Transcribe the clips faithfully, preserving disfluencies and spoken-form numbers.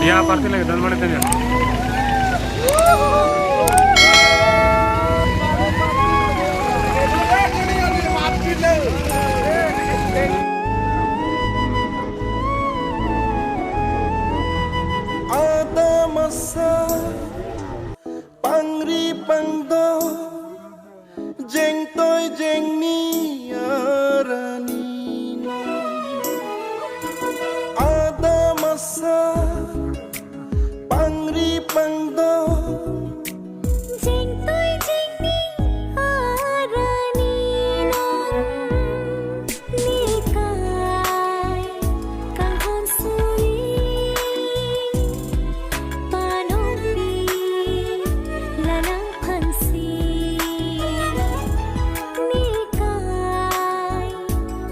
Ya, party lagi, don mane tanya. Adam asar, pangri pangdon, jengtoi jengni arani non. Adam asar, pangri pangdon, jengtoi jengni arani non. Nekai kanghon suri, panongpi la nangphansi. Nekai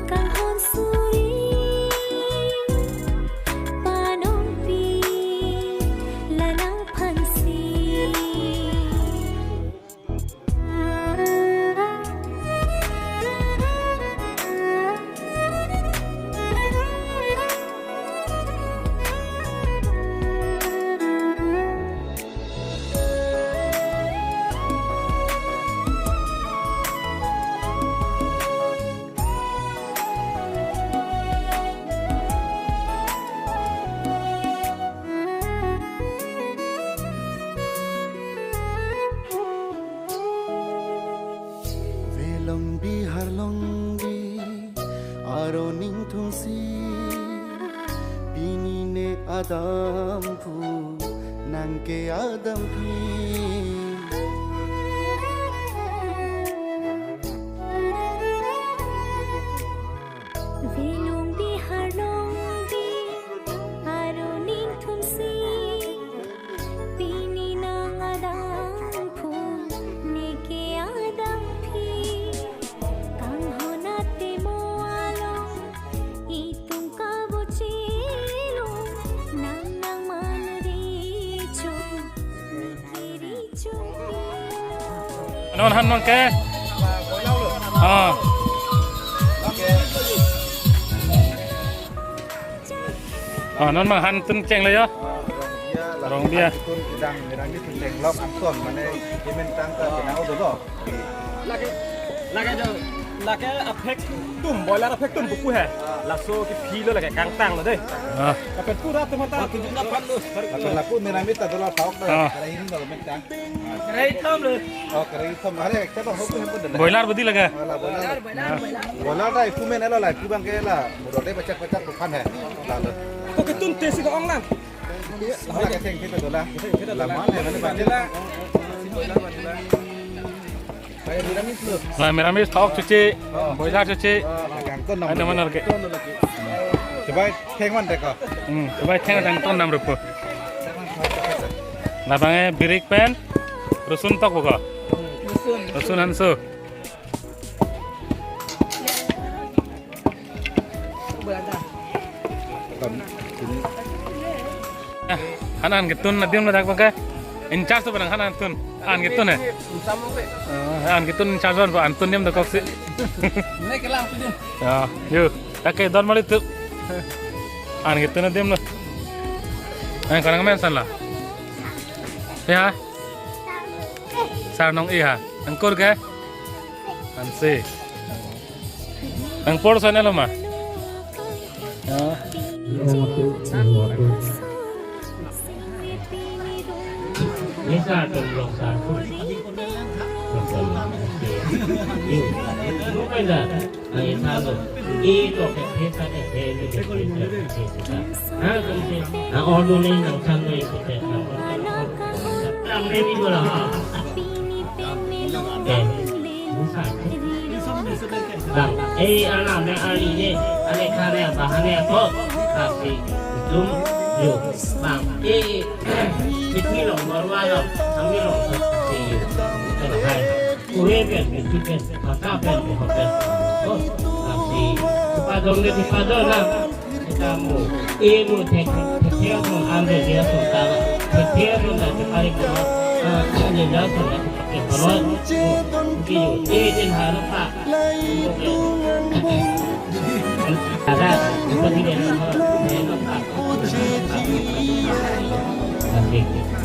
kanghon suri, panongpi la nangphansi. Velong Bihar longbi aron ingthungsi, pini ne Adam phu, nang ke Adam phi. Velong Bihar longbi aron ingthungsi, pini nang Adam phu, ne ke Adam phi. Kanghon atemo along, itum kabochelo, nang nangman recho. Non han non ke? Ah. Ah, non mang han tun chenglo yo. Rong bia. Tun kedang merang ni tun chenglok angton mane kemen tang ka kenang dolo. Lake, lake jo, lake aphek tum, boiler aphek tum buku he. Laso ke philo lake kangtang lo dei. Ah. Aphek pura tum ta tunjuk na pan lo. Lapen lapu merang ni ta dolo thaok ta. Ah. Kara hini dolo men tang. Kara hitam lo. Oh, kara hitam. Are, ekta ba hoku hempo dele. Boiler bodi lake. Wala boiler. Boiler, boiler, boiler. Boiler ta iku men elo la, iku bang ke la. Mudor de pachak pachak bukan he. Lalu. Ako ketun tesi ko ong lang. Wala ke theng kita dola. La man he mane bang. Boiler, boiler. Kayak miramis lo. La miramis thaok chuche. Boiler chuche. Kangton nam. Ano mana lagi? Coba theng man deko. Hmm, coba theng tang ton nam rupo. Labang e birik pen, rosun tok boko. Rosun. Rosun hanso. Eh, han an ketun adim lo dak baka. In charge tu barang han an tun. An ketun eh. An ketun in charge an tun dim dak koksi. Ini kelang tu dim. Ya, yuk. Dak ke don mali tu. An ketun adim lo. Eh, kanang men san la. Ya. Sarnong iha. Angkur ke? Ansi. Angpor sana lo ma? Ya. Ini satu, belum satu. Belum satu. Ini satu. Ai thalo. E to ke phe ta ke phe ni ke phe ta ke phe ta. Ha ke phe. Ha ordo ni nang thang ni ke phe ta. Tang ni ni bola ha. Eh. Bang, eh, anak ni, ari ni, ari kare apa, hari apa? Tapi, jum, yo, bang, eh, itu lo, baru lo, kami lo, si, itu lo, hai. Kue pen, itu pen, maka pen, itu pen. Oh, tapi, padong deh, padong lah. Kita mu, eh, mu, tek, tek, dia mu, ambil dia mu, taruh. Tek, dia mu, nanti hari mu, ah, dia dah mu, nanti pakai kalau, mu, mu, eh, dia harus tak. Ada, seperti dia, eh, tak.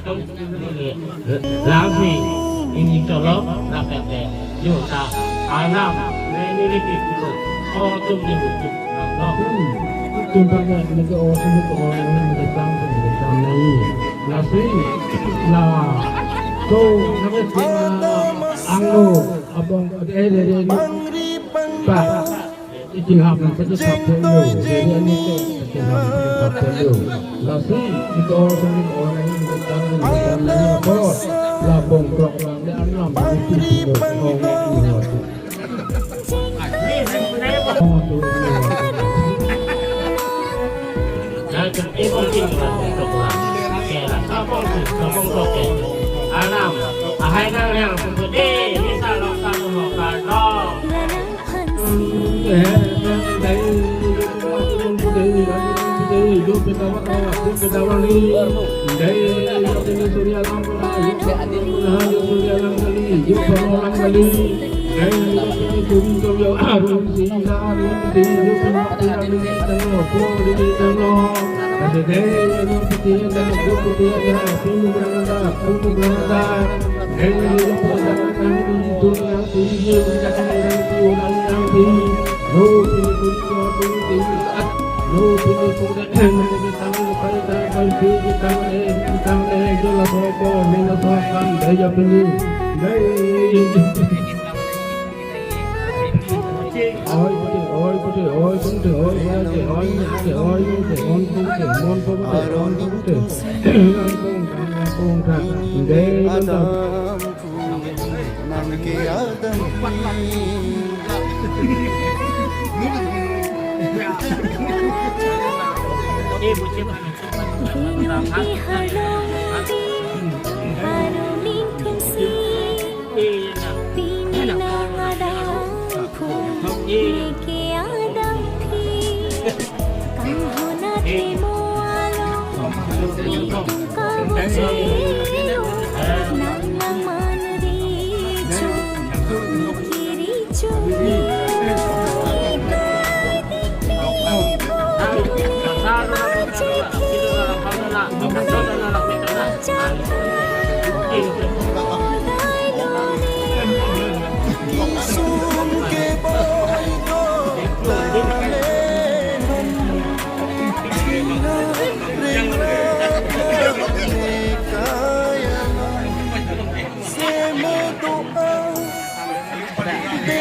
atum lasi ini cholok lapete juta anam neli kipilo otum ni utup. Tum pakai mereka orang ini mereka sang mereka sang nai. Lasi la to nama sih anglo abang eh eh eh eh. Pak. Ikinghap nang pachethap ponlo, jadi ani ke ikinghap nang pachethap ponlo. Lasi ito sini orang ini datang ini datang ini apa? Labong krok lang di anam itu itu ngomong ini waktu. Oh, tuh, ini waktu. Anam, ahai nang yang putih, bisa lokal lokal dong. Nang ke adam.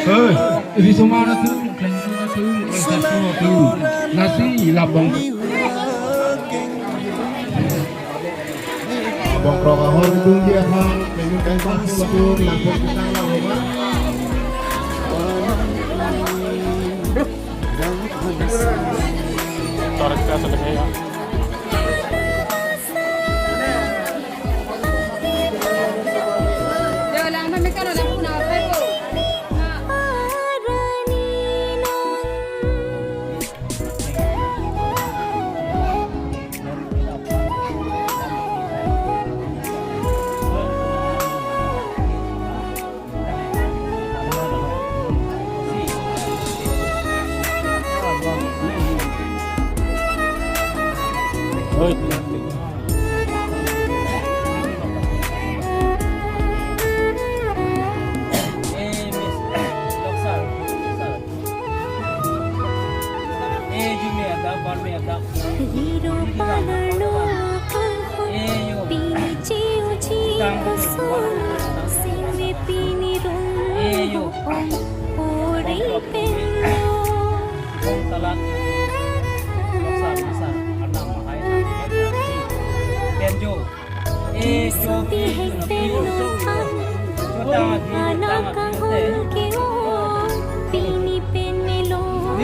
Eh, risomar atum, klengkeng atum, eh, satu atum. Nasi labong. Bongkrok ahor dung dia khan, klengkeng atum, labong kita labong. Torek ka selesai ya.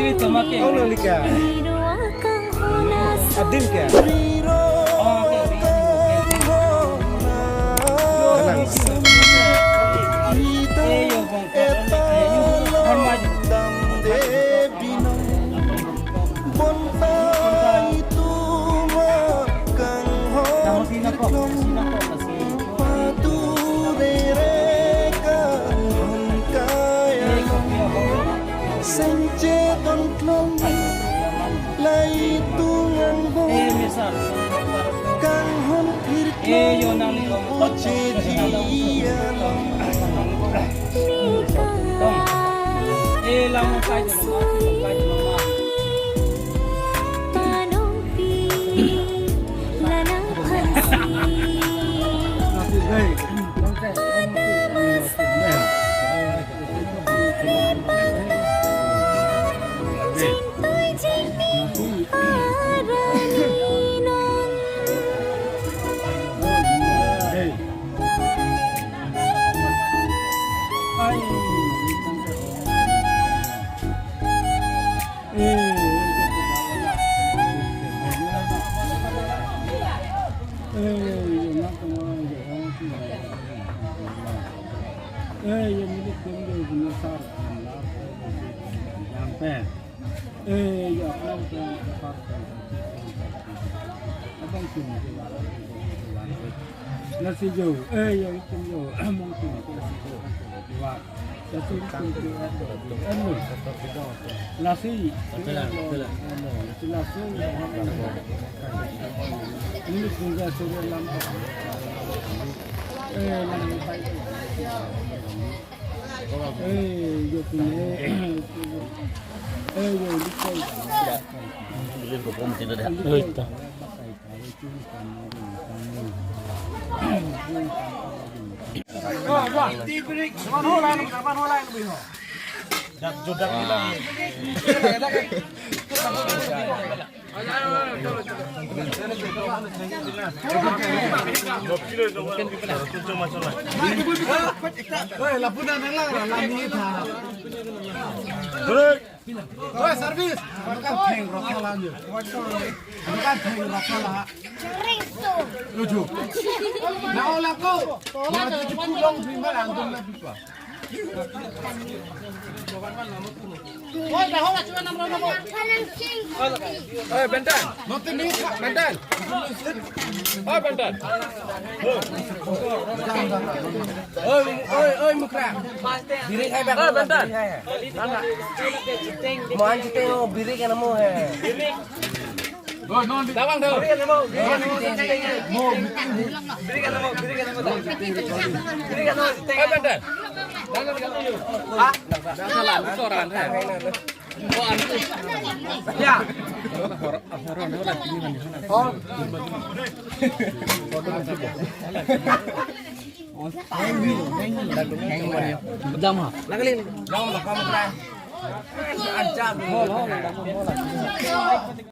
Kong nang lika. Adim ke? Kanang. Sengche ton klong lai tungan bo kanghon phir klong uche ji along. Lasi jo, eh, ya itum jo, mungkin itu lasi jo. Lasi itum jo, anu. Lasi, lasi, lasi, lasi. Ini sudah sudah lampu. Eh, lampu. Eh, yo punya. Eh, yo, lupa. Oi, ta. Oi, service. Ano kan theng rokhala nyo. Ano kan theng rokhala. Lucu. Na ola ko. Na cucu pulang bimbal antum na bipa. Oi, dah hola cuma enam round ko. Oi, Bentan. Note ni, Bentan. Oi, Bentan. Oi, oi, oi, Mukra. Diri hai bang. Oi, Bentan. Diri hai. Mohan Chiteng lo, biri kan mo hai. Tabang do. Biri kan mo, biri kan mo. Biri kan mo, biri kan mo. Biri kan mo, Chiteng. Oi, Bentan. Dangan kan tu. Ha? Salam, soran hai. Oh, anu. Ya. Oh. Jam ha? Lagi. Jam ha, kamu try. Aja.